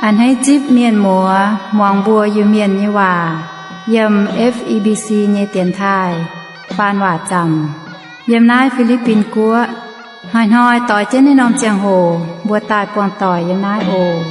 A'hneiv zipv mienh muoz muangx mbuo Iu-Mienh nyei waac yiem F E B C nyei dienx taaih faan waac zaamc yiem naaiv Fi^li^bin Guoqv. Hnoi-hnoi doix jienv naaiv norm ziangh hoc mbuo daaih buangh doic yiem naaiv oc.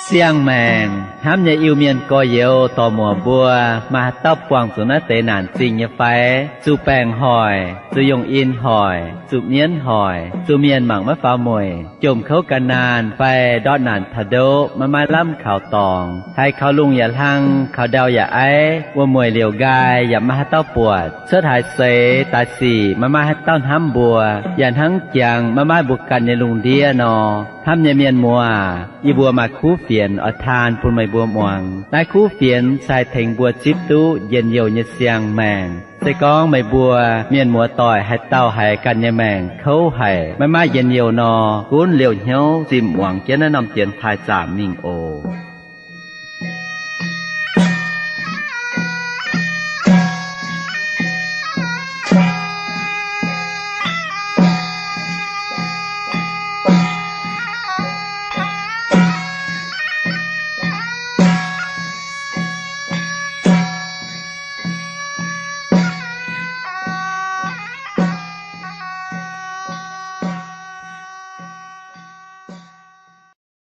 Siang-maengc hnamv nyei Iu-Mienh gorx-youz dorc-muoc mbuo, maaih haaix dauh buangh zuqc naaiv deix naanc zingh nyei fai? Zuqc baengc hoic, zuqc yungh in hoic, zuqc mienv hoic, zuqc mienh mangc maiv faaux mueic, jomc kouv gan naanh fai ndortv naanc taux ndoqv maiv maaih lamh kaux dorngx, haiz kaux lungh yaac hlang, kaux ndau yaac aiv, wuom-mueic liouc nqaai yaac maiv maaih haaix dauh buatc, cuotv haaix seix daaih sic maiv maaih haaix dauh hnamv mbuo, yaac hnangv jangx maiv maaih mbuo ganh nyei lungh ndiev nor. Hnamv nyei mienh muoz, yie mbuo maaih kuv fienx oix taan bun meih mbuo muangx. Naaiv kuv fienx se haih tengx mbuo zipv duqv njien-youh nyei siang-maengc. Se gorngv meih mbuo mienh muoz-doic haaix dauh haiz ganh nyei maengc kouv haic, maiv maaih njien-youh nor, gunv liouh hnyouv zinh muangx jienv naaiv norm dienx taaih zaamc mingh oc.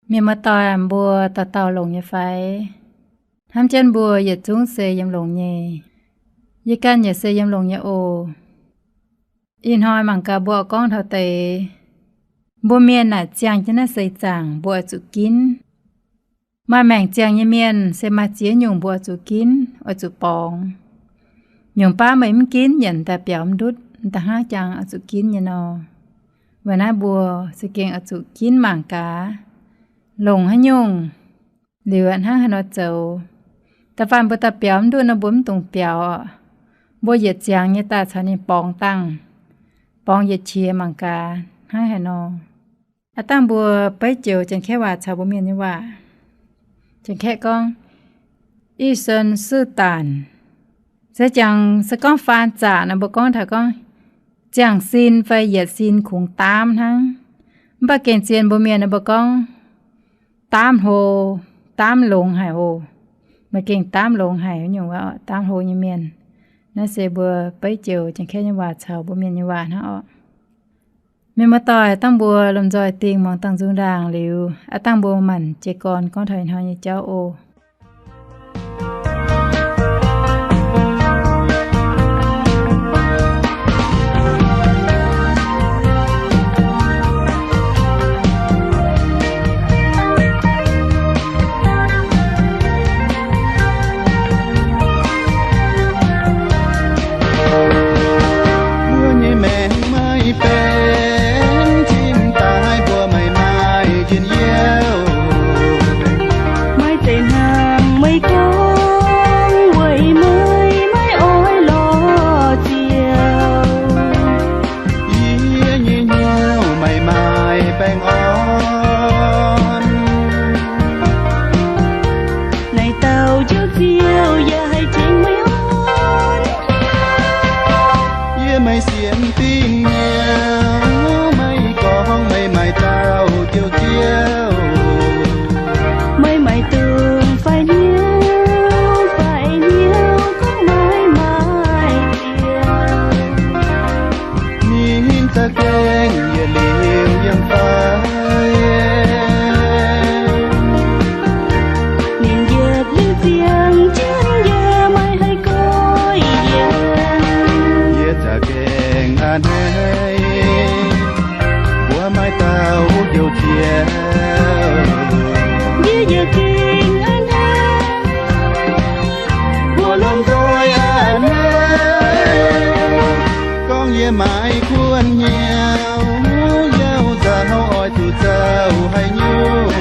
Mienh muoz-doic mbuo dauh dauh longx nyei fai? Hnamv jienv mbuo yietc zungv se yiem longx nyei. Yie ganh yaac se yiem longx nyei oc. Ih hnoi mangc gaax mbuo gorngv taux deix, mbuo mienh naaic ziangh jienv naaiv seix zaangc mbuo oix zuqc ginv. Maaih maengc ziangh nyei mienh se maaih ziex nyungc mbuo oix zuqc ginv, oix zuqc borngz. Nyungc baav meih mv ginv, yaac daaih biaux mv ndutv, da'hnangv jangx oix zuqc ginv nyei nor. Weic naaiv mbuo za'gengh oix zuqc ginv mangc gaax, longc haaix nyungc, liuz hnangv haaix nor zoux. Da'faanh mbuo daaih biaux mv ndutv nor, mbuo mv dungx biaux oc. Mbuo yietc ziangx nyei daaih caux ninh borngz dangh, borngz yietc qiex mangc gaax hnangv haaix nor. Aav dangh mbuo beiv joux Janx-Kaeqv waac caux mbuo Mienh nyei waac. Janx-Kaeqv gorngv, 一生是胆. Se jangx se gorngv faan zaqc nor, mbuo gorngv taux gorngv ziangh sin fai yietc sin kungx daamv hnangv. Mv baac gengh zien mbuo Mienh nor mbuo gorngv daamv hlo, daamv longx haic oc. Meih gengh daamv longx haic nyungc, daamv hlo nyei mienh. Naaiv se mbuo beiv joux Janx-Kaeqv nyei waac caux mbuo Mienh nyei waac hnangv oc. Mienh muoz-doic, dangh mbuo lomh nzoih dingh muangx dangh nzung ndaangc liuz, aav dangh mbuo maanc jiez gorn gorngv taux ih hnoi nyei jauv oc. Mbuo nyei maengc maiv benx, cingx daaih mbuo maiv maaih njien-youh. Maaih deix hnangv meih gorngv weic meih maiv oix lorz ziouc. Yie nyei hnyouv maiv maaih baengh orn. Naaiv dauh Njoux Ziouv yaac haih tengx meih orn. Yie maiv sienx dingh nyei, meih gorngv meih maaih dauh Njoux Ziouv. Meih maiv dungx faix hnyouv, faix hnyouv gorngv meih maaih Ziouv. Ninh za'gengh yietc liuz yiem fai? Ninh yietc liuz ziangh jienv yie, maiv haih goiv yie. Yie za'gengh a'hneiv mbuo maaih dauh Njoux Ziouv. Yie yaac gengh a'hneiv mbuo lomh nzoih a'hneiv. Gorngv yie maiv kuonx hnyouv, yauv nzauh oix zuqc zoux haaix nyungc?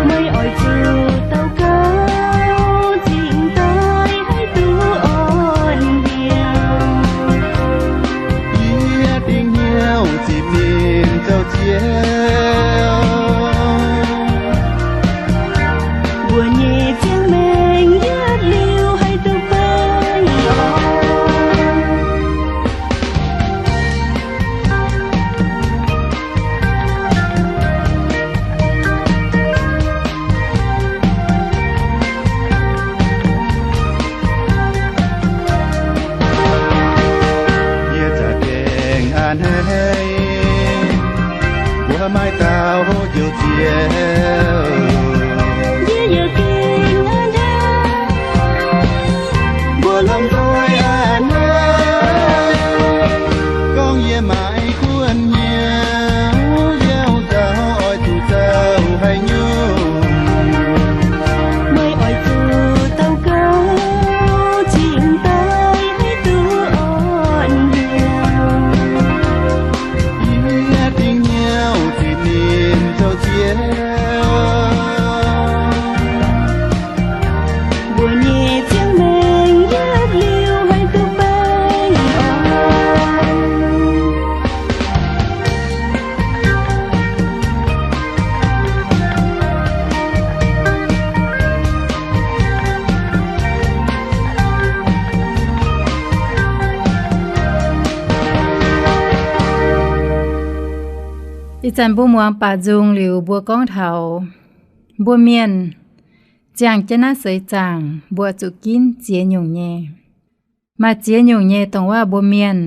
Meih oix zuqc daux gaux, cingx daaih haih duqv orn mbiauh. Yie dingc hnyouv zipv ninh zoux Ziouv. Mbuo nyei ziangh maengc yietc liuz haih duqv baengh orn. Maaih dauh hlo njoux Ziouv, yie yaac gengh hnangv naaiv. Mbuo lomh nzoih aac naaiv, gorngv yie maiv guonv hnyouv, yie hungh daaih oix zuqc zoux haaix nyungc? Meih oix zuqc daux gaux cingx daaih duqv orn hnyouv. Yie dingc hnyouv zipc ninh zoux Ziouv. Mbuo nyei ziangh maengc yietc liuz haih duqv baengh orn. Ih zanc mbuo muangx baac nzung liuz mbuo gorngv taux mbuo mienh ziangh jienv naaiv seix zaangc mbuo zuqc ginv ziex nyungc nyei. Maaih ziex nyungc nyei dongh waac mbuo mienh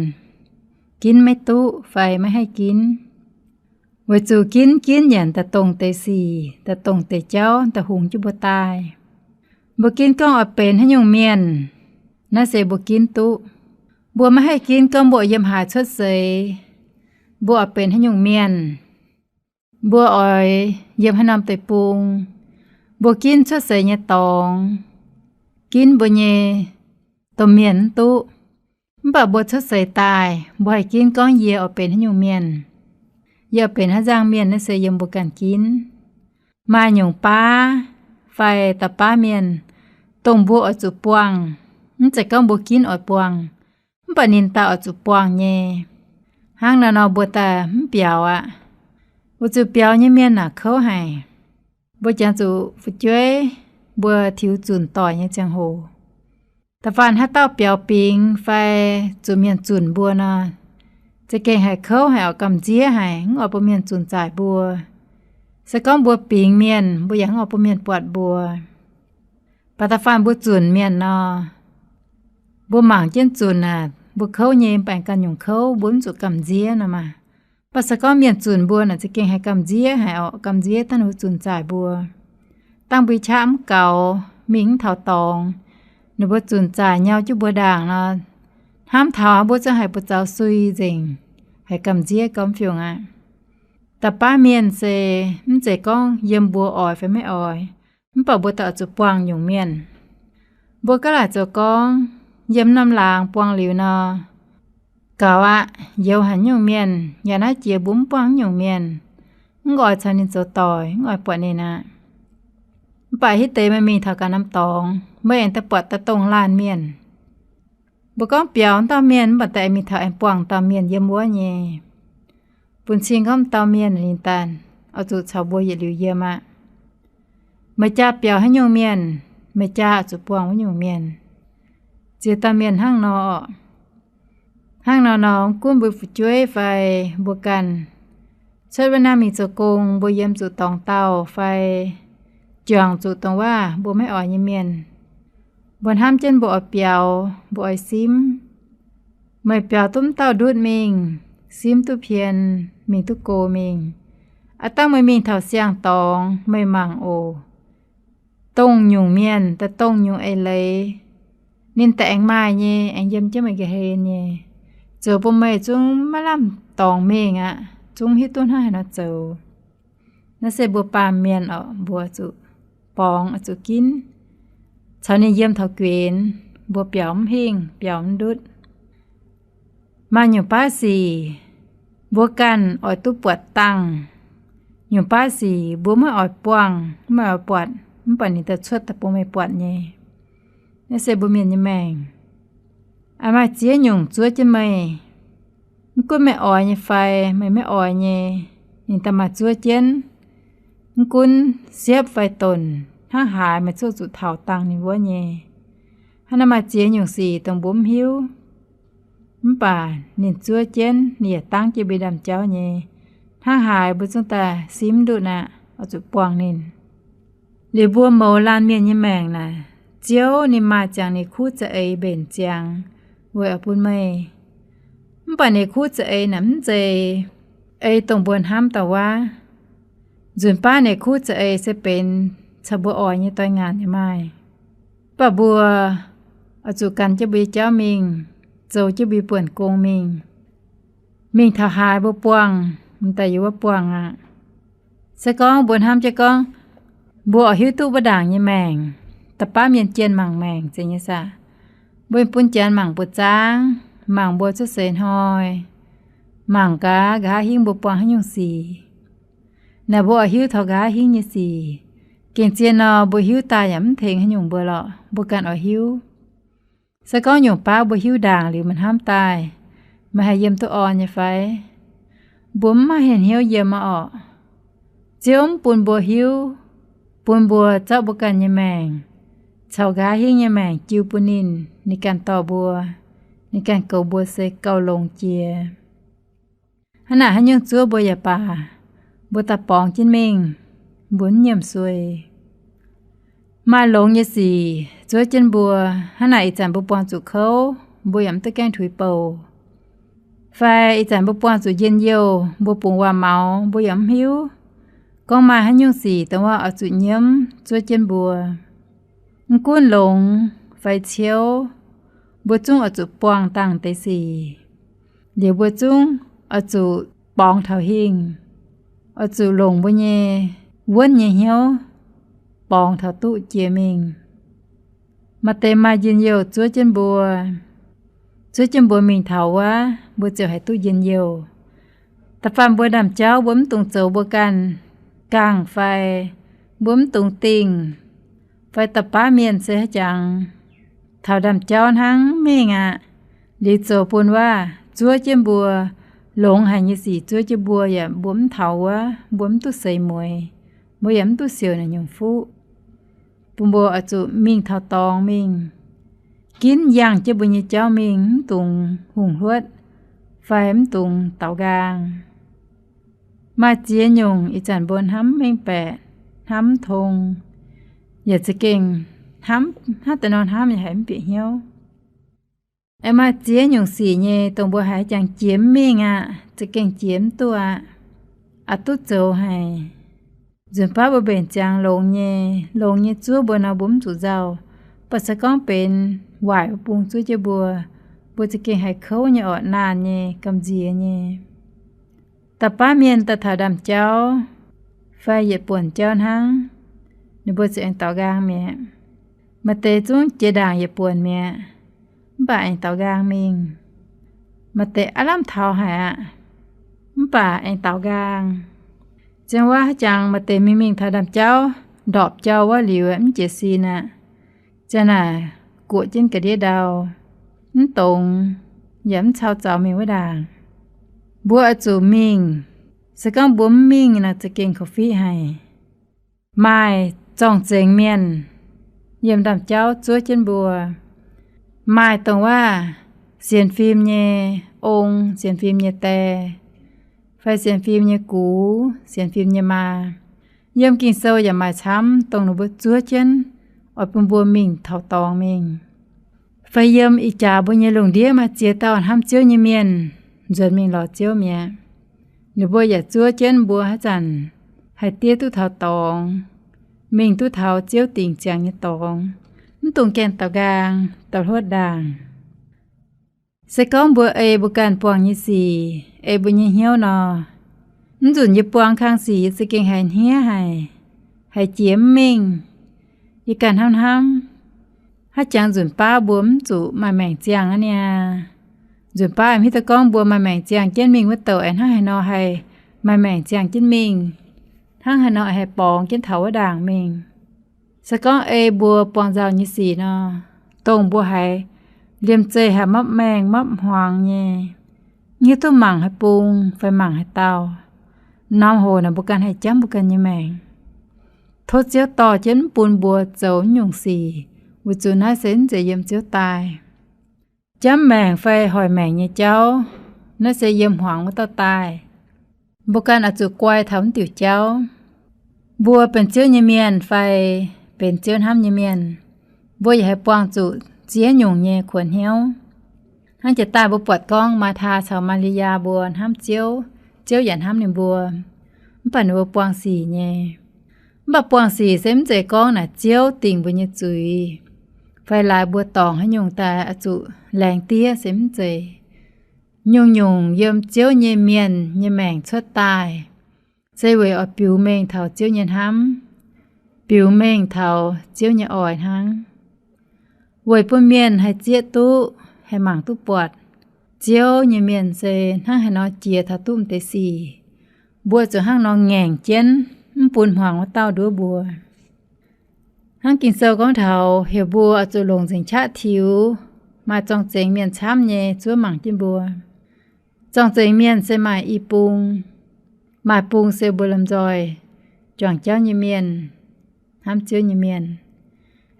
ginv maiv duqv fai maiv haih ginv, weic zuqc ginv ginv nyanc daaih dongh deix sic, daaih dongh deix jauv daaih hungx jienv mbuo daaih. Mbuo ginv gorngv oix benx haaix nyungc mienh, naaiv se mbuo ginv duqv. Mbuo maiv haih ginv gorngv mbuo yiem haaix cuotv seix, mbuo oix benx haaix nyungc mienh, mbuo oix yiem haaix norm deic-bung, mbuo ginv cuotv seix nyei dorngx, ginv mbuo nyei domh mienh mv duqv. Mv baac mbuo cuotv seix daaih, mbuo haih ginv gorngv yie oix benx haaix nyungc mienh. Yie oix benx haaix nzangc mienh naaiv se yiem mbuo ganh ginv. Maaih nyungc baav fai da'baav mienh, dongh mbuo oix zuqc buangh, mv zeiz gorngv mbuo ginv oix buangh, mv baac ninh daaih oix zuqc buangh nyei. Hnangv naaiv nor mbuo daaih mv biaux aqv. Weic zuqc biaux nyei mienh naaic kouv haic. Mbuo jangx zuqc fu'jueiv mbuo tiux zunc doic nyei ziangh hoc, da'faanh haaix dauh biaux bingx fai zuqc mienh zunc mbuo nor, za'gengh haiz kouv haic orqc, gamh nziev haic, mv oix bun mienh zunc zaaic mbuo. Se gorngv mbuo bingx mienh, mbuo yaac mv oix bun mienh buatc mbuo. Mv baac da'faanh mbuo zunc mienh nor, mbuo mangc jienv zunc aac, mbuo kouv nyei, mv baac ganh nyungc kouv mbuo mv zuqc gamh nziev nor maah. Mv baac se gorngv mienh zunc mbuo naaic za'gengh haiz gamh nziev haic orqc, gamh nziev dangh ninh mbuo zunc zaaic mbuo. Dangh mbuo qaqv mv gaux, mingh mv taux dorngx, ninh mbuo zunc zaaic nyau jienv mbuo ndaangc nor, hnamv taux mbuo zungv haiz buoz-zaux sui nzengc, haiz gamh nziev gau mv fiungc aqv. Da'baav mienh se mv zeiz gorngv yiem mbuo oix fai maiv oix, mv baac mbuo daaih oix zuqc buangh nyungc mienh. Mbuo gaav laaic zoux gorngv yiem norm laangz buangh liuz nor, gaux aqv, youx haaix nyungc mienh, yaac naaiv jiex mbuo mv buangh nyungc mienh, mv oix caux ninh zoux doic, mv oix buatc ninh aqv. Mv baac hitv deix meih mingh taux ganh norm dorngx, meih aengx daaih buatc daaih dongh laanh mienh. Mbuo gorngv biaux dauh mienh mv baac daaih aengx mingh taux aengx buangh dauh mienh yiem wuov nyei. Bun cing gorngv dauh mienh ninh daaih oix zuqc caux mbuo yietc liuz yiem aqv. Meih jaa biaux haaix nyungc mienh, meih jaa oix zuqc buangh wuov nyungc mienh. Ziex dauh mienh hnangv nor orqc. Hnangv nor nor, mv gunv mbuo fu'jueiv fai mbuo ganh cuotv wuov naaiv mingh zoux gong, mbuo yiem zuqc dorngx dauh fai juangc zuqc dongh waac mbuo maiv oix nyei mienh, mbuo hnamv jienv mbuo oix biaux, mbuo oix simv. Meih biaux duqv mv dauh ndutv mingh, simv duqv pien, mingh duqv go mingh. Aav dangh meih mingh taux siang-dorngx meih mangc oc, dongh nyungc mienh daaih dongh nyungc eix leiz, ninh daaih aengx maaih nyei, aengx yiem jienv meih ga'hlen nyei, zoux bun meih zungv maiv lamh dorngx mingh aqv, zungv hiuv duqv hnangv haaix nor zoux. Naaiv se mbuo baamh mienh oc, mbuo zuqc borngz, zuqc ginv caux ninh yiem taux guenx, mbuo biaux mv hingh, biaux mv ndutv. Maaih nyungc baav sic mbuo ganh oix duqv buatc dangh. Nyungc baav sic mbuo maiv oix buangh, maiv oix buatc, mv baac ninh daaih cuotv daaih bun meih buatc nyei. Naaiv se mbuo mienh nyei maengc. Aa, maaih ziex nyungc zuov jienv meih. Mv gunv meih oix nyei fai meih maiv oix nyei, ninh daaih maaih zuov jienv. Mv gunv siepv fai donc, hnangv haaix meih zungv zuqc taux dangh ninh wuov nyei. Hnangv naaiv maaih ziex nyungc sic dongh mbuo mv hiuv. Mv baac ninh zuov jienv, ninh yaac dangv jienv mbuo ndaamv-jauv nyei. Hnangv haaix mbuo zungv daaih simv ndutv aqv, oix zuqc buangh ninh. Liuz mbuo mouz laanh mienh nyei maengc naaic, Ziouv ninh maaih ziangx ninh kuv za'eix mbenc ziangx weic oix bun meih. Mv baac ninh kuv za'eix naaic mv zeiz ei dongh mbuo hnamv dauh waac. Nzunc baav ninh kuv za'eix se benx caux mbuo oix nyei doix-ngaanc yaac maaih. Mv baac mbuo oix zuqc gan jienv mbuo nyei jauv mingh, zoux jienv mbuo nyei buonc gong mingh, mingh taux haaix mbuo buangh, m'daaih yiem wuov buangh aqv. Se gorngv mbuo hnamv jienv gorngv mbuo oix hiuv duqv mbuo ndaangc nyei maengc, da'baav mienh jienh mangc maengc zeiz nyei saah? Mbuo bun janx mangc buoz-zaangv, mangc mbuo cuotv seix hnoi, mangc gaax nqa'haav hingv mbuo buangh haaix nyungc sic. Naaic mbuo oix hiuv taux nqa'haav hingv nyei sic. Gengh zien nor, mbuo hiuv daaih yaac mv tengx haaix nyungc mbuo lorqc, mbuo ganh oix hiuv. Se gorngv nyungc baav mbuo hiuv ndaangc liuz maaih hnamv daaih, meih haih yiem duqv orn nyei fai? Mbuo mv maaih hnyouv yiem aqv orqc. Ziouv mv bun mbuo hiuv, bun mbuo zorqv mbuo ganh nyei maengc caux nqa'haav hingv nyei maengc jiu bun ninh, ninh ganh dorh mbuo, ninh ganh goux mbuo se gauh longx jiex. Hnangv naaic haaix nyungc zuov mbuo yaac baac, mbuo daaih borngz jienv mingh, mbuo mv nyiemc sueih. Maaih longx nyei sic zuov jienv mbuo. Hnangv naaic ih zanc mbuo buangh zuqc kouv, mbuo yaac mv duqv gaengh tuix bouc. Fai ih zanc mbuo buangh zuqc njien-youh, mbuo bungx waac-maux, mbuo yaac mv hiuv gorngv maaih haaix nyungc sic dongh wuov oix zuqc nyiemv zuov jienv mbuo. Mv gunv longx fai ciouv, mbuo zungv oix zuqc buangh dangh deix sic. Liuz mbuo zungv oix zuqc borngz taux hingh, oix zuqc longc mbuo nyei wuonv nyei hnyouv borngz taux duqv jiex mingh. Maaih deix maaih njien-youh zuov jienv mbuo, zuov jienv mbuo mingh taux wuov, mbuo ziouc haih duqv njien-youh. Da'faanh mbuo ndaamv-jauv mbuo mv dungx zoux mbuo ganh gangh fai mbuo mv dungx dingh, fai da'baav mienh se haaix jangx taux ndaamv-jauv hnangv mingh aqv. Liuz zoux bun wuov zuov jienv mbuo, longx haic nyei sic zuov jienv mbuo yaac mbuo mv taux wuov, mbuo mv duqv seix mueiz, mbuo yaac mv duqv siouc naaic nyungc fuqv. Bun mbuo oix zuqc mingh taux dorngx mingh, ginv yangh jienv mbuo nyei jauv mingh, mv dungx hungh hluotv fai mv dungx daaux nqaang. Maaih ziex nyungc ih zanc mbuo hnamv mengh baeqc, hnamv tong, yaac za'gengh hnamv hnangv deix nor hnamv yaac haiz mv bieqc hnyouv. Aengx maaih ziex nyungc sic nyei dongh mbuo haiz jangx jiex mv mingh aqv, za'gengh jiex mv duqv aqv, aqc duqv zoux haic. Nzunc baav mbuo mbenc ziangx longx nyei, longx nyei zuov mbuo nor mbuo mv zuqc nzauh. Mv baac se gorngv benx waaic wuov bung zuov jienv mbuo, mbuo za'gengh haiz kouv nyei orqc, naanh nyei, gamh nziex nyei. Da'baav mienh daaih taux ndaamv-jauv fai yietc buonc jauv hnangv, ninh mbuo ziouc aengx daaux nqaang mi'aqv. Maaih deix zungv jiex ndaangc yietc buonc mi'aqv, mv baac aengx daaux nqaang mingh. Maaih deix aav lamh taux haic aqv, mv baac aengx daaux nqaang. Ziangh wuov haaix jangx maaih deix mingh mingh taux ndaamv-jauv, ndorpc jauv wuov liuz mv jiez sin aqv. Ziangh naaic guoqv jienv ga'ndiev ndau, mv dongz, yaac mv cau zaux mingh wuov ndaangc. Mbuo oix zuqc mingh. Se gorngv mbuo mv mingh nor za'gengh korv-fiqv haic. Maaih zorng-zengx mienh yiem ndaamv-jauv zuov jienv mbuo. Maaih dongh wuov sienx fim nyei ong, sienx fim nyei die, fai sienx fim nyei gux, sienx fim nyei maa. Yiem Ging-Sou yaac maaih camv dongh ninh mbuo zuov jienv oix bun mbuo mingh taux dorngx mingh. Fai yiem ih jaax mbuo nyei lungh ndiev maaih ziex dauh hnamv Ziouv nyei mienh nzuonx mingh lorz Ziouv mi'aqv. Ninh mbuo yaac zuov jienv mbuo haaix zanc haih diev duqv taux dorngx, mingh duqv taux Ziouv dingc ziangx nyei dorngx, mv dungx gaengh daaux nqaang, daaux hluotv ndaangc. Se gorngv mbuo ei mbuo ganh buangh nyei sic, ei mbuo nyei hnyouv nor, mv nzunc yie buang kang sic yie za'gengh haiz hniev haic, haiz jiex mv mingh. Yie ganh hnamv hnamv, haaix jangx nzunc baav mbuo mv zuqc maaih maengc ziangh aqv niaa. Nzunc baav aengx hiuv duqv gorngv mbuo maaih maengc ziangh jienv mingh wuov douc aengx hnangv haaix nor haih maaih maengc ziangh jienv mingh, hnangv haaix nor haih borngz jienv taux wuov ndaangc mingh. Se gorngv ei mbuo buangh nzauh nyei sic nor, dongh mbuo haiz liemh zeih haiz mapv maengh mapv hmuangx nyei, mv hiuv duqv mangc haaix bung fai mangc haaix dauh, norm hoc naaic mbuo ganh haih jamv mbuo ganh nyei maengc. Tov Ziouv dorh jienv mv bun mbuo zoux nyungc sic, weic zuqc naaiv se mv zeiz yiem Ziouv daaih. Jamv maengc fai hoic maengc nyei jauv, naaiv se yiem hmuangx wuov dauh daaih. Mbuo ganh oix zuqc guai taux mv diuc jauv. Mbuo benx Ziouv nyei mienh fai benx Ziouv hnamv nyei mienh, mbuo yaac haih buangh zuqc ziex nyungc nyei kuonx hnyouv. Hnangv jiex daaih mbuo buatc gorngv Maataa caux Maa^li^yaa mbuo hnamv Ziouv, Ziouv yaac hnamv ninh mbuo, mv baac ninh mbuo buangh sic nyei. Mv baac buangh sic se mv zeiz gorngv naaic Ziouv dingc mbuo nyei zuiz, fai laaix mbuo dorngc haaix nyungc daaih oix zuqc laengz diev se mv zeiz. Nyungc-nyungc yiem Ziouv nyei mienh nyei maengc cuotv daaih, se weic oix biux mengh taux Ziouv nyei hnamv, biux mengh taux Ziouv nyei oix hnangv. Weic bun mienh haih zieqv duqv, haih mangc duqv buatc, Ziouv nyei mienh se hnangv haaix nor jiex taux duqv m'deix sic, mbuo zuqc hnangv nor ngaengc jienv, mv bun hmuangx wuov dauh nduov mbuo. Hnangv Ging-Sou gorngv taux heuc mbuo oix zuqc longc nzengc qaqv tiux, maaih zorng-zengx mienh camv nyei zuov mangc jienv mbuo. Zorng-zengx mienh se maaih i bung. Maaih bung se mbuo lomh nzoih juangc jauv nyei mienh, hnamv Ziouv nyei mienh.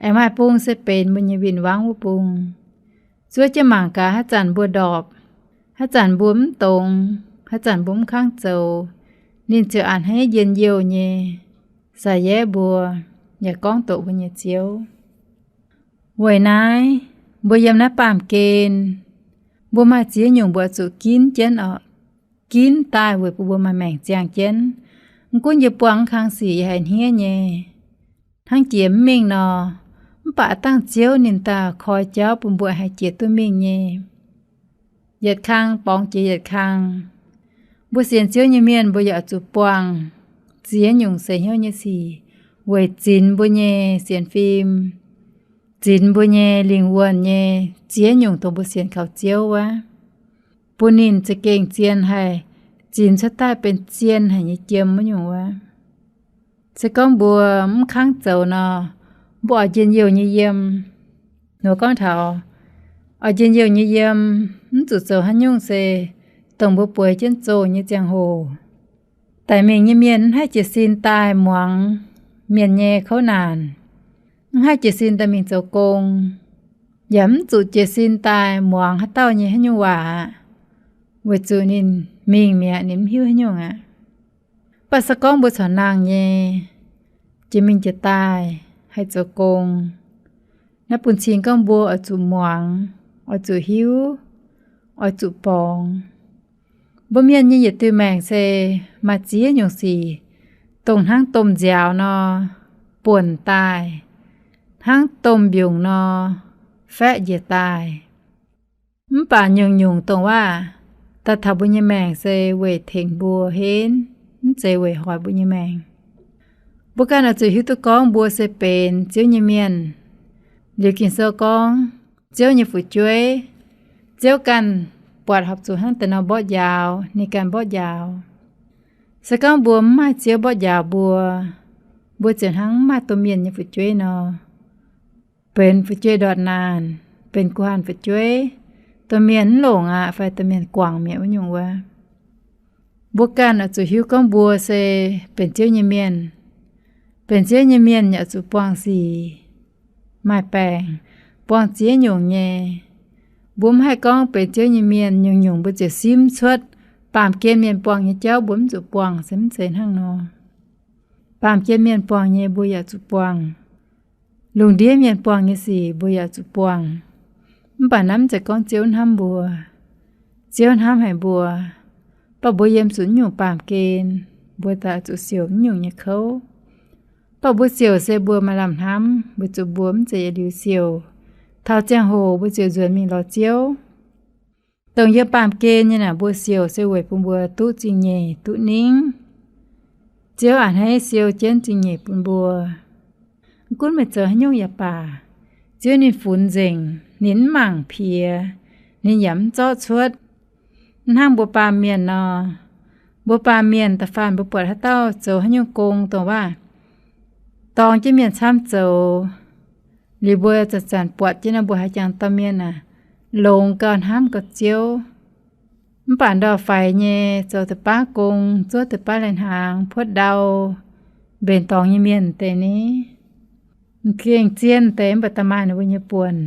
Aengx maaih bung se benx mbuo nyei win-wangv wuov bung. Zuov jienv mangc gaax, haaix zanc mbuo ndorpc, haaix zanc mbuo mv dongz, haaix zanc mbuo mv kangv zoux, ninh ziouc a'hneiv njien-youh nyei, saax yaev mbuo, yaac gorngv doqc mbuo nyei Ziouv. Weic naaiv, mbuo yiem naaiv baamh gen, mbuo maaih ziex nyungc mbuo zuqc ginv jienv oc. Ginv daaih weic bun mbuo maaih maengc ziangh jienv. Mv gunv yie buangh mv kang sic yie haiz hniev nyei. Hnangv jiex mv mingh nor, mv baac dangh Ziouv ninh daaih koi jauv bun mbuo haih jiex duqv mingh nyei. Yietc kang borngz jiex yietc kang. Mbuo sienx Ziouv nyei mienh mbuo yaac zuqc buangh ziex nyungc seix hnyouv nyei sic, weic zinx mbuo nyei sienx fim, zinx mbuo nyei lingh wuonh nyei ziex nyungc dongh mbuo sienx kaux Ziouv wuov, bun ninh za'gengh zien haih zinx cuotv daaih benx zien haic nyei jiem wuov nyungc wuov. Se gorngv mbuo mv kangv zoux nor, mbuo oix njien-youh nyei yiem. Nor gorngv taux oix njien-youh nyei yiem, mv zuqc zoux haaix nyungc se dongh mbuo bueix jienv zoh nyei ziangh hoc. Daic mingh nyei mienh mv haih jiez sin daaih muangx mienh nyei kouv naanc, mv haih jiez sin daaih mingh zoux gong, yaac mv zuqc jiez sin daaih muangx haaix dauh nyei haaix nyungc waac aqv, weic zuqc ninh mingh mi'aqv, ninh mv hiuv haaix nyungc aqv. Mv baac se gorngv mbuo corc nangh nyei, jiex mingh jiex daaih, haih zoux gong, naaiv bun cing gorngv mbuo oix zuqc muangx, oix zuqc hiuv, oix zuqc borngz. Mbuo mienh nyei yietc diuh maengc se maaih ziex nyungc sic, dongh hnangv domh nziaaux nor buonc daaih, hnangv domh mbiungc nor faeqv njiec daaih. Mv baac nyungc-nyungc dongh waac daaih taux mbuo nyei maengc se weic tengx mbuo henv, mv zeiz weic hoic mbuo nyei maengc. Mbuo ganh oix zuqc hiuv duqv gorngv mbuo se benx Ziouv nyei mienh. Liuz Ging-Sou gorngv, Ziouv nyei fu'jueiv, Ziouv ganh buatc horpc zuqc hnangv deix nor mborqv njaaux, ninh ganh mborqv njaaux. Se gorngv mbuo mv maaih Ziouv mborqv njaaux mbuo, mbuo ziouc hnangv mv maaih domh mienh nyei fu'jueiv nor, benx fu'jueiv ndortv naanh, benx guh-hanh fu'jueiv, domh mienh mv longc aqv fai domh mienh guangc mi'aqv wuov nyungc wuov. Mbuo ganh oix zuqc hiuv gorngv mbuo se benx Ziouv nyei mienh. Benx Ziouv nyei mienh yaac zuqc buangh sic, maaih baengc, buangh ziex nyungc nyei. Mbuo mv haih gorngv benx Ziouv nyei mienh nyungc-nyungc mbuo ziouc simv cuotv baamh gen mienh buangh nyei jauv mbuo mv zuqc buangh, se mv zeiz hnangv nor. Baamh gen mienh buangh nyei mbuo yaac zuqc buangh. Lungh ndiev mienh buangh nyei sic mbuo yaac zuqc buangh. Mv baac naaiv mv zeiz gorngv Ziouv hnamv mbuo. Ziouv hnamv haic mbuo, baac mbuo yiem zuqc nyungc baamh gen, mbuo daaih zuqc siouc nyungc nyei kouv. Baac mbuo siouc se mbuo maaih lamh hnamv, weic zuqc mbuo mv zeiz yietc liuz siouc. Taux ziangh hoc mbuo ziouc nzuonx mingh lorz Ziouv. Dongh yiem baamh gen nyei naaic mbuo siouc se weic bun mbuo duqv zingh nyeic duqv ningv. Ziouv a'hneiv siou jienv zingh nyeic bun mbuo. Mv gunv meih zoux haaix nyungc yaac baac, Ziouv ninh funx nzengc, ninh mv mangc piex, ninh yaac mv zorqv cuotv. Mv hnangv mbuo baamh mienh nor, mbuo baamh mienh da'faanh mbuo buatc haaix dauh zoux haaix nyungc gong dongh waac dorng jienv mienh camv zoux, liuz mbuo zanc-zanc buatc jienv nor mbuo haiz jangx dauh mienh aah, longx gauh hnamv gauh ziouv. Mv baac ndau-faix nyei zoux deix baav gong, zuov deix baav lai-hnaangx, puotv ndau, mbenc dorngx nyei mienh deix ni, m'gengh zien deix mv baac da'maaih ninh mbuo nyei buonc.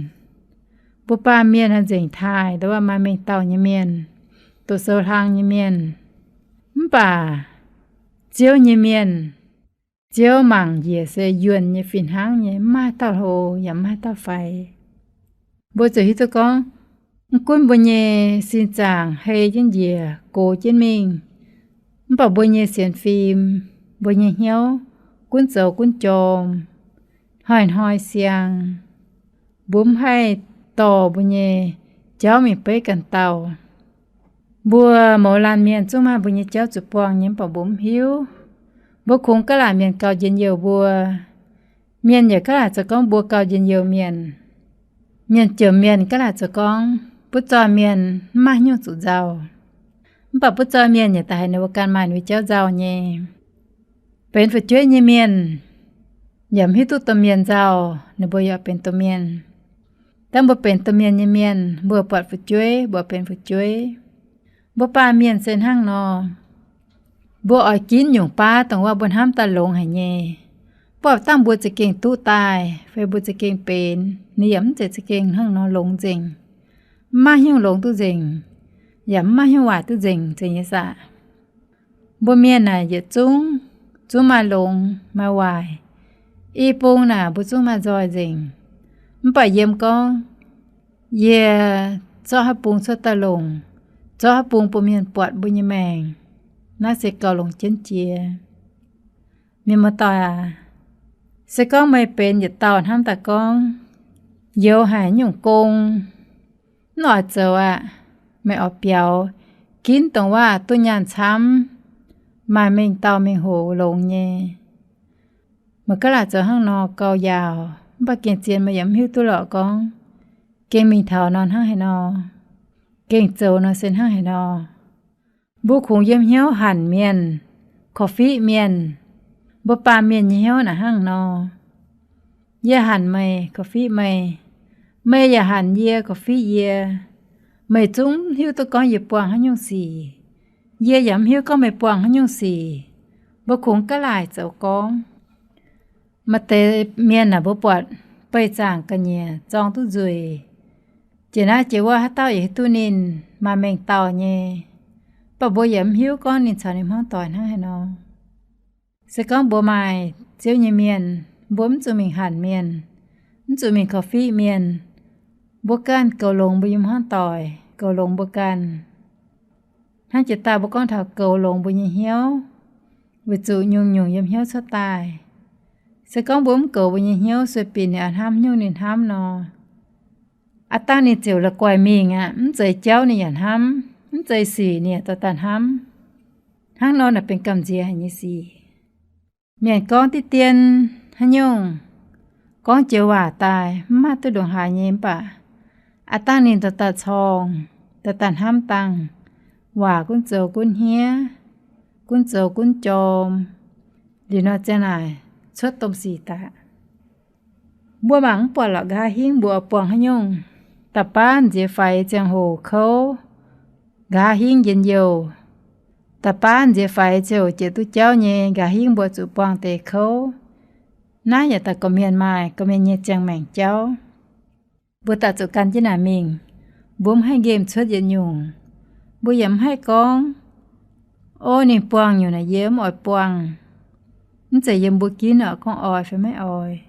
Mbuo baamh mienh haih nzengc taaih, ndau waac maaih mengh dauh nyei mienh, doqc sou hlang nyei mienh. Mv baac Ziouv nyei mienh, Ziouv mangc njiec se yuonh nyei fih hnangv nyei, mv maaih dauh hlo yaac mv maaih dauh faix. Mbuo ziouc hiuv duqv gorngv, mv gunv mbuo nyei sin zaangc hei jienv njiec, gox jienv mingh, Mv baac mbuo nyei sienx fim, mbuo nyei hnyouv gunv zoux gunv jorm, hnoi-hnoi siang. Mbuo mv haih dorh mbuo nyei jauv mingh beiv ganh dauh. Mbuo mouz laanh mienh zungv maaih mbuo nyei jauv zuqc buangh nyei, mv baac mbuo mv hiuv. Mbuo kungx gaav laaic mienh gauh njien-youh mbuo. Mienh yaac gaav laaic zoux gorngv mbuo gauh njien-youh mienh. Mienh jomc mienh gaav laaic zoux gorngv butv zoih mienh mv maaih nyungc zuqc nzauh. Mv baac butv zoih mienh yaac daaih haiz ninh mbuo ganh maaih ninh mbuo jauv nzauh nyei. Benx fu'jueiv nyei mienh yaac mv hiuv duqv domh mienh nzauh, ninh mbuo yaac benx domh mienh. Dangh mbuo benx domh mienh nyei mienh, mbuo buatc fu'jueiv, mbuo benx fu'jueiv. Mbuo baamh mienh se hnangv nor. Mbuo oix ginv nyungc baav dongh waac mbuo hnamv daaih longx haic nyei. Mv baac dangh mbuo za'gengh duqv daaih fai mbuo za'gengh benx, ninh yaac mv zeiz za'gengh hnangv nor longx nzengc. Mv maaih nyungc longx duqv nzengc, yaac mv maaih nyungc waaic duqv nzengc, nzengc nyei saah? Mbuo mienh naaic yietc zungv, zungv maaih longx maaih waaic. I bung naaic mbuo zungv maaih nzoih nzengc. Mv baac yiem gorngv yie zorqv haaix bung cuotv daaih longc, zorqv haaix bung bun mienh buatc mbuo nyei maengc, naaiv se gauh longx jienv jiex. Mienh muoz-doic aac, se gorngv meih benx yietc dauh hnamv daaih gorngv youx haic nyungc gong, mv oix zoux aqv, meih oix biaux ginv dongh waac duqv nyaanh camv, maaih mengh dauh mengh hoc longx nyei. Meih gaav laaic zoux hnangv nor gauh yaauc, mv baac gengh zien meih yaac mv hiuv duqv lorqc gorngv gengh mingh taux nor hnangv haaix nor, gengh zoux nor se hnangv haaix nor. Mbuo kungx yiem hnyouv hanc mienh, korv-fiqv mienh. Mbuo baamh mienh nyei hnyouv naaic hnangv nor. Yie hanc meih, korv-fiqv meih. Meih yaac hanc yie, korv-fiqv yie. Meih zungv hiuv duqv gorngv yie buangh haaix nyungc sic. Yie yaac mv hiuv gorngv meih buangh haaix nyungc sic. Mbuo kungx gaav laaic zoux gorngv. Maaih deix mienh naaic mbuo buatc beih zaangc ga'nyiec zorng duqv nzueic. Jiex naaiv jiex wuov haaix dauh yaac hiuv duqv ninh maaih mengh dauh nyei. Mv baac mbuo yaac mv hiuv gorngv ninh caux ninh hmuangv doic hnangv haaix nor. Se gorngv mbuo maaih Ziouv nyei mienh, mbuo mv zuqc mingh hanc mienh, mv zuqc mingh korv-fiqv mienh. Mbuo ganh goux longx mbuo nyei hmuangv doic, goux longx mbuo ganh. Hnangv jiex daaih mbuo gorngv taux goux longx mbuo nyei hnyouv, weic zuqc nyungc-nyungc yiem hnyouv cuotv daaih. Se gorngv mbuo mv goux mbuo nyei hnyouv, sueih binc ninh oix hnamv nyungc ninh hnamv nor, aav dangh ninh ziouc la'guaih mingh aqv. Mv zeiz jauv ninh yaac hnamv, mv zeiz sic ninh yaac dorh daaih hnamv. Hnangv nor naaic benx gamh nziex haic nyei sic. Mienh gorngv diqv dien haaix nyungc, gorngv joux waac daaih mv maaih duqv ndongc haaix nyei mv baac aav dangh ninh dorh daaih corng, dorh daaih hnamv dangh, waac gunv zoux gunv hniev, gunv zoux gunv jorm, liuz nor ziang naaic cuotv domh sic daaih. Mbuo mangc mv buatc lorqc, nqa'haav hingv mbuo buangh haaix nyungc. Da'baav nziex faix ziangh hoc kouv, nqa'haav hingv njien-youh. Da'baav nziex faix ziouc jiex duqv jauv nyei, nqa'haav hingv mbuo zuqc buangh deix kouv. Naaiv yaac daaih gorqv-mienh maaih gorqv-mienh nyei ziangh maengc jauv. Mbuo daaih zuqc gan jienv naaic mingh. Mbuo mv haih nqemh cuotv yietc nyungc. Mbuo yaac mv haih gorngv, o, ninh buangh nyungc naaic yie mv oix buangh. Mv zeiz yiem mbuo ginv oc, gorngv oix fai maiv oix.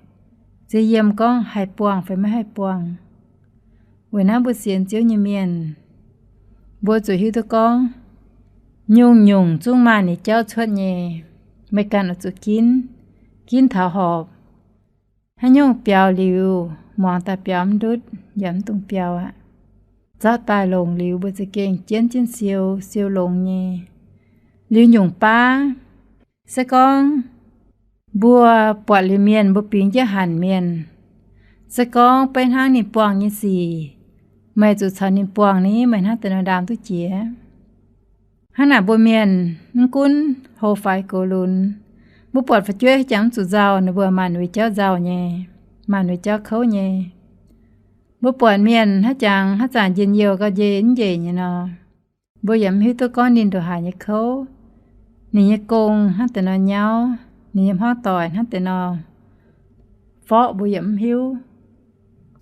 Se yiem gorngv haih buangh fai maiv haih buangh. Weic naaiv mbuo sienx Ziouv nyei mienh, mbuo zuqc hiuv duqv gorngv, nyungc-nyungc zungv maaih ninh jauv cuotv nyei. Meih ganh oix zuqc ginv, ginv taux horpc. Haaix nyungc biaux liuz, muangx daaih biaux mv ndutv yaac mv dungx biaux aqv. Zorqv daaih longc liuz mbuo za'gengh jienv jienv siou, siou longx nyei. Liuz nyungc baav, se gorngv mbuo buatc liuz mienh mbuo bingx jienv hanc mienh, se gorngv beiv hnangv ninh buangh nyei sic, meih zuqc caux ninh buangh ni, meih hnangv deix nor ndaam duqv jiex. Hnangv naaic mbuo mienh mv gunv hlo faix gox lunx, mbuo buatc fu'jueiv jangx mv zuqc nzauh, ninh mbuo maaih ninh mbuo jauv nzauh nyei, maaih ninh mbuo jauv kouv nyei. Mbuo buatc mienh haaix jangx haaix zanc njien-youh gauh njeih mv njeih nyei nor, mbuo yaac mv hiuv duqv gorngv ninh ndongc haaix nyei kouv, ninh nyei gong hnangv deix nor nyauv, ninh nyei hmuangv doic hnangv deix nor forv, mbuo yaac mv hiuv.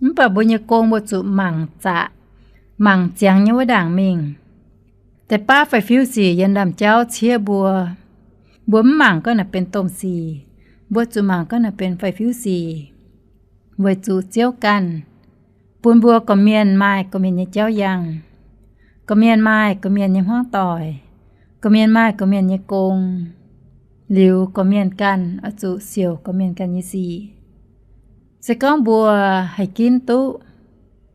Mv baac mbuo nyei gong mbuo zuqc mangc zaqc, mangc ziangx nyei wuov ndaangc mingh. Deix baav fai fiuv sic yiem ndaamv-jauv ciev mbuo. Mbuo mv mangc gorngv naaic benx domh sic, mbuo zuqc mangc gorngv naaic benx fai fiuv sic, weic zuqc Ziouv ganh bun mbuo gorqv-mienh maaih gorqv-mienh nyei jauv yangh, gorqv-mienh maaih gorqv-mienh nyei hmuangv doic, Gorqv-mienh maaih gorqv-mienh nyei gong, liuz gorqv-mienh ganh oix zuqc siouc gorqv-mienh ganh nyei sic. Se gorngv mbuo haih ginv duqv,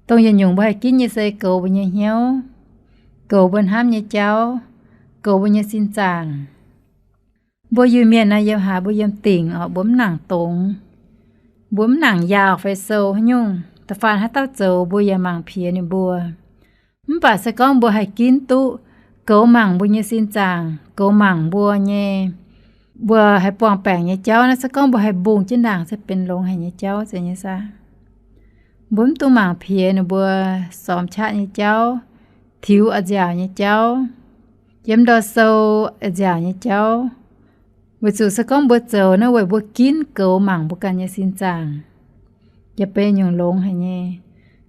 dongh yietc nyungc mbuo haih ginv nyei se goux mbuo nyei hnyouv, goux mbuo hnamv nyei jauv, goux mbuo nyei sin zaangc. Mbuo Iu-Mienh naaiv yiem haaix, mbuo yiem dingc orqc, mbuo mv nangc dongz, mbuo mv nangc yaauh fai sou haaix nyungc. Da'faanh haaix dauh zoux mbuo yaac mangc piex ninh mbuo. Mv baac se gorngv mbuo haih ginv duqv goux mangc mbuo nyei sin zaangc, goux mangc mbuo nyei, mbuo haih buangh baengc nyei jauv naaiv, se gorngv mbuo haih mbungh jienv ndaangc se benx longx haic nyei jauv zeiz nyei saah. Mbuo mv dungx mangc piex ninh mbuo sormx qaqv nyei jauv, tiux a'nziaauc nyei jauv, yiem ndor sou a'nziaauc nyei jauv. Weic zuqc se gorngv mbuo zoux naaiv weic mbuo ginv goux mangc mbuo ganh nyei sin zaangc, yaac benx nyungc longx haic nyei.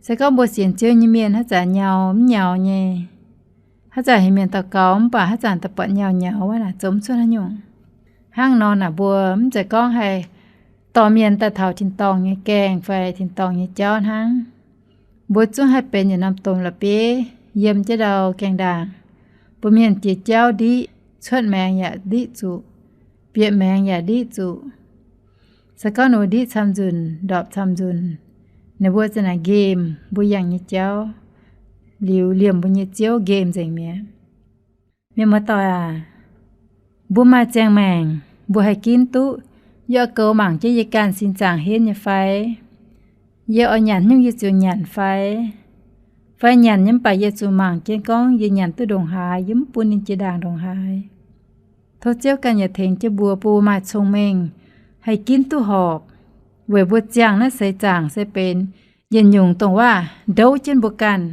Se gorngv mbuo sienx Ziouv nyei mienh haaix zanc nyau mv nyau nyei, haaix zanc heuc mienh daux gaux mv baac haaix zanc daaih buatc nyau nyau wuov naaic zoux mv cuotv haaix nyungc. Hnangv nor naaic mbuo mv zeiz gorngv haih dorh mienh daaih taux tin-dorngh nyei gaengh fai tin-dorngh nyei jauv hnangv. Mbuo zungv haih benx yietc norm domh la'bieiv yiem jienv ndau gaengh ndaangc. Mbuo mienh jiex jauv ndiqv, cuotv maengx yaac ndiqv zuqc, bieqc maengx yaac ndiqv zuqc. Se gorngv ninh mbuo ndiqv camv nzunc, ndorpc camv nzunc, ninh mbuo za'naaic nqemh mbuo yangh nyei jauv, liuz liemh mbuo nyei Ziouv nqemh nzengc mi'aqv. Mienh muoz-doic aac, mbuo maaih ziangh maengc, mbuo haih ginv duqv, yie oix goux mangc jienv yie ganh sin zaangc henv nyei fai? Yie oix nyanc nyungc yie ziouc nyanc fai? Fai nyanc nyei mv baac yie zuqc mangc jienv gorngv yie nyanc duqv ndongc haaix, yie mv bun ninh jiex ndaangc ndongc haaix. Tov Ziouv ganh yaac tengx jienv mbuo, bun mbuo maaih cong-mengh, haih ginv duqv horpc, weic mbuo ziangh naaiv seix zaangc se benx yietc nyungc dongh waac ndouv jienv mbuo ganh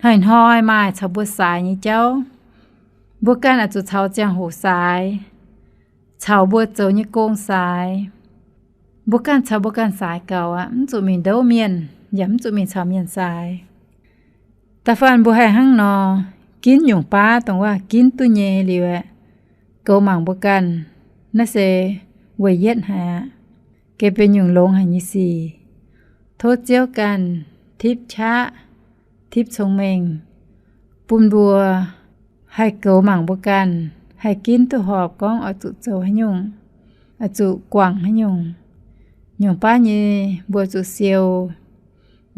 hnoi-hnoi maaih caux mbuo saaix nyei jauv. Mbuo ganh oix zuqc caux ziangh hoc saaix, caux mbuo zoux nyei gong saaix. Mbuo ganh caux mbuo ganh saaix gaux aqv, mv zuqc mingh ndouv mienh, yaac mv zuqc mingh caux mienh saaix. Da'faanh mbuo haih hnangv nor ginv nyungc baav dongh waac ginv duqv nyei liuz aeqv, goux mangc mbuo ganh, naaiv se weic yietv haic aqv. Geh benx nyungc longx haic nyei sic. Tov Ziouv ganh tipv qaqv, tipv cong-mengh, bun mbuo haih goux mangc mbuo ganh, haih ginv duqv horpc gorngv oix zuqc zoux haaix nyungc, oix zuqc guangc haaix nyungc. Nyungc baav nyei mbuo zuqc siou,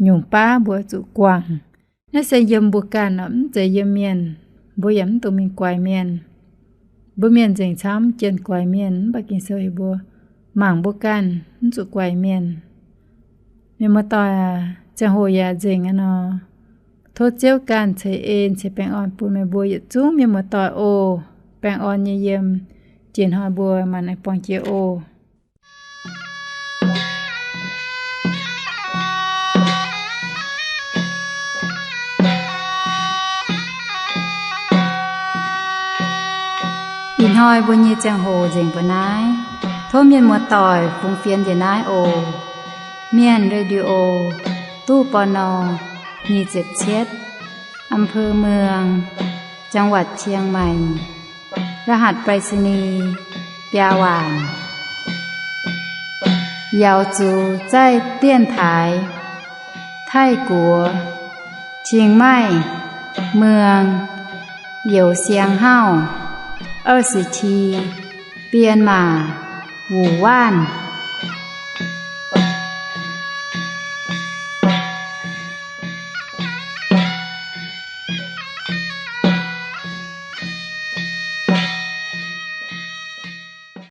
nyungc baav mbuo zuqc guangc. Naaiv se yiem mbuo ganh orqc, mv zeiz yiem mienh. Mbuo yaac mv dungx mingh guaix mienh. Mbuo mienh nzengc camv jienh guaix mienh, mv baac Ging-Sou heuc mbuo mangc mbuo ganh, mv zuqc guaix mienh. Mienh muoz-doic aac, ziangh hoc yaac nzengc aqv nor, tov Ziouv ganh ceix en ceix baengh orn bun meih mbuo yietc zungv mienh muoz-doic oc. Baengh orn nyei yiem, jiex hnoi mbuo mangc buangh jiex oc. Ih hnoi mbuo nyei ziangh hoc nzengc mbuo naaiv. Tov mienh muoz-doic fungx fienx njiec naaiv oc. Mienh Radio, ตู้ ปณ. nyic ziepc cietv, อำเภอเมือง จังหวัดเชียงใหม่ รหัสไปรษณีย์ biaa waanc. 瑶族在电台 Taiv Guoqv, Chiang Mai, Muang, Youz Siang Hauv, 二十七, Bienh Maac, Wuc Waanv.